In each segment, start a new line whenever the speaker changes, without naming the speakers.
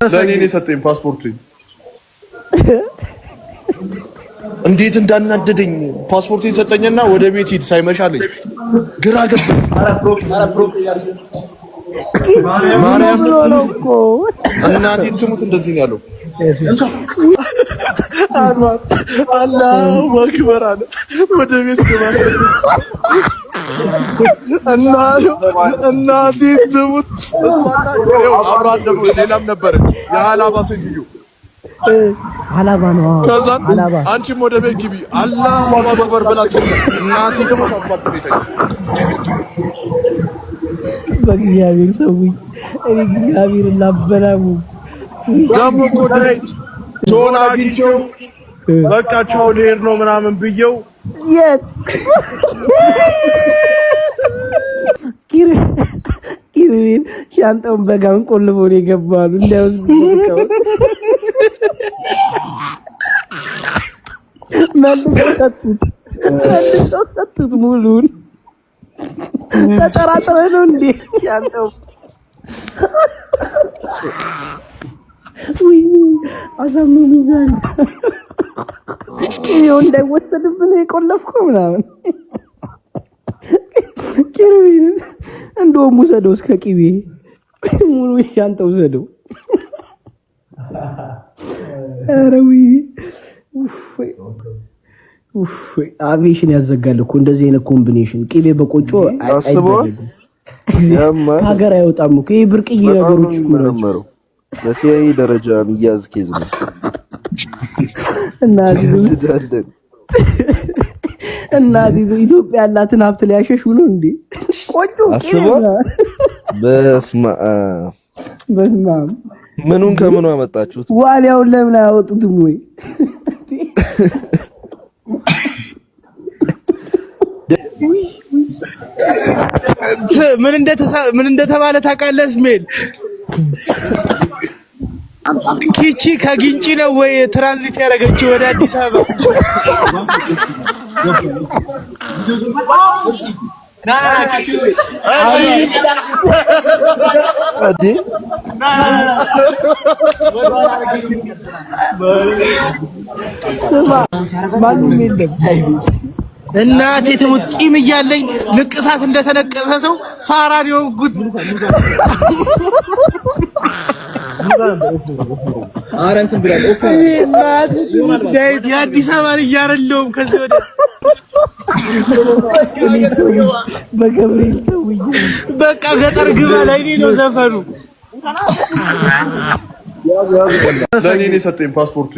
ለእኔ ነው የሰጠኝ ፓስፖርቱ። እንዴት እንዳናደደኝ! ፓስፖርቴን ሰጠኝና ወደ ቤት ሂድ ሳይመሻለኝ። ግራ ገባ። ማርያም እናቴ ትሙት እንደዚህ ነው ያለው። አላሁ አክበር አለ። ወደ ቤት ግባ። እናቴ ትሙት አብራ ደግሞ ሌላም ነበረች የሀላባ ሴትዮ።
ሀላባ ነው።
ከዛን አንቺም ወደ ቤት ግቢ አላሁ አክበር ብላቸው እናቴ ደግሞ
በእግዚአብሔር ሰውኝ፣ እኔ እግዚአብሔር ላበላሙ
ደግሞ እኮ ዳዊት ጆን አግኝቼው በቃ ቻው ልሄድ ነው ምናምን ብዬው
የት ኪሩቤል ሻንጣውን በጋን ቆልፎ ነው የገባሉ። መልሰው ጠጡት፣ መልሰው ጠጡት ሙሉን። ተጠራጥረህ ነው እንዴ ሻንጣው? ውይ አሳመሙኝ ዛሬ። ቅቤው እንዳይወሰድብን የቆለፍከው ምናምን። ኪሩቤል እንደውም ውሰደው እስከ ቅቤ ሙሉ ሻንጣ ውሰደው። ኧረ ውይ አቪዬሽን ያዘጋል እኮ እንደዚህ አይነት combination። ቅቤ በቆጮ አይደረግም፣ ከሀገር አይወጣም እኮ ይሄ። ብርቅዬ ነገሮች እኮ ናቸው።
በ CIA ደረጃ የሚያዝ case ነው።
እናቴ ኢትዮጵያ ያላትን ሀብት ሊያሸሹ ነው እንዴ? ቆጮ
አስበው። በስመ አብ
በስመ አብ።
ምኑን ከምኑ አመጣችሁት?
ዋሊያውን ለምን አያወጡትም ወይ?
ምን እንደተባለ ታውቃለህ? እስሜል ኪቺ ከግንጪ ነው ወይ ትራንዚት ያደረገችው ወደ አዲስ አበባ?
ማንም የለም።
እናቴ ትሙት ጺም እያለኝ ንቅሳት እንደተነቀሰ ሰው ፋራን የወጉት። እናቴ ትሙት ዳዊት የአዲስ አበባ ልጅ አይደለሁም ከዚህ ወዲያ።
በገብርኤል ተውዬ
በቃ ገጠር ግባ ላይ ነው ዘፈኑ።
ለእኔ ነው የሰጠኝ ፓስፖርቱ።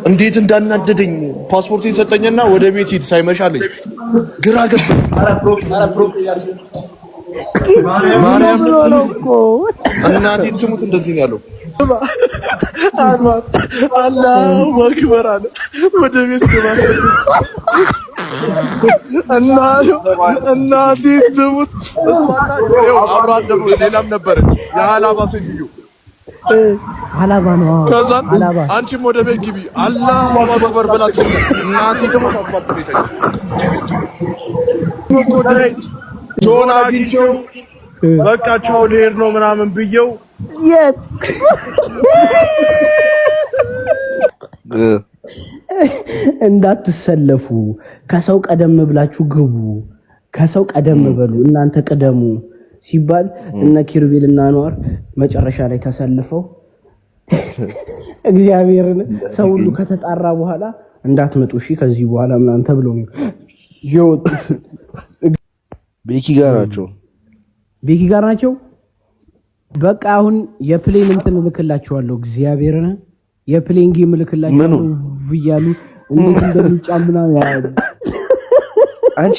እንዴት እንዳናደደኝ! ፓስፖርቴን ሰጠኝና ወደ ቤት ሂድ ሳይመሻለኝ። ግራ ገባ። ማርያም እናቴ ትሙት እንደዚህ ነው ያለው። አላሁ አክበር አለ። ወደ ቤት ግባ። እናቴ ትሙት አብራ ደግሞ ሌላም ነበረች የሀላባ ሴትዮ።
ሀላባ ነው።
ከዛን አንቺም ወደ ቤት ግቢ አላሁ አክበር ብላቸው እናቴ ደግሞ ጆን አግኝቼው በቃ ቻው ልሄድ ነው ምናምን ብዬው
የት እንዳትሰለፉ፣ ከሰው ቀደም ብላችሁ ግቡ፣ ከሰው ቀደም በሉ፣ እናንተ ቅደሙ ሲባል እነ ኪሩቤል እና አንዋር መጨረሻ ላይ ተሰልፈው እግዚአብሔርን ሰው ሁሉ ከተጣራ በኋላ እንዳትመጡ እሺ ከዚህ በኋላ ምናምን ተብሎ ነው የወጡት።
ቤኪ ጋር ናቸው።
ቤኪ ጋር ናቸው። በቃ አሁን የ plane እንትን እልክላችኋለሁ። እግዚአብሔርን የ plane game እልክላችኋለሁ እያሉ እንዴት እንደሚጫን ምናምን
አንቺ።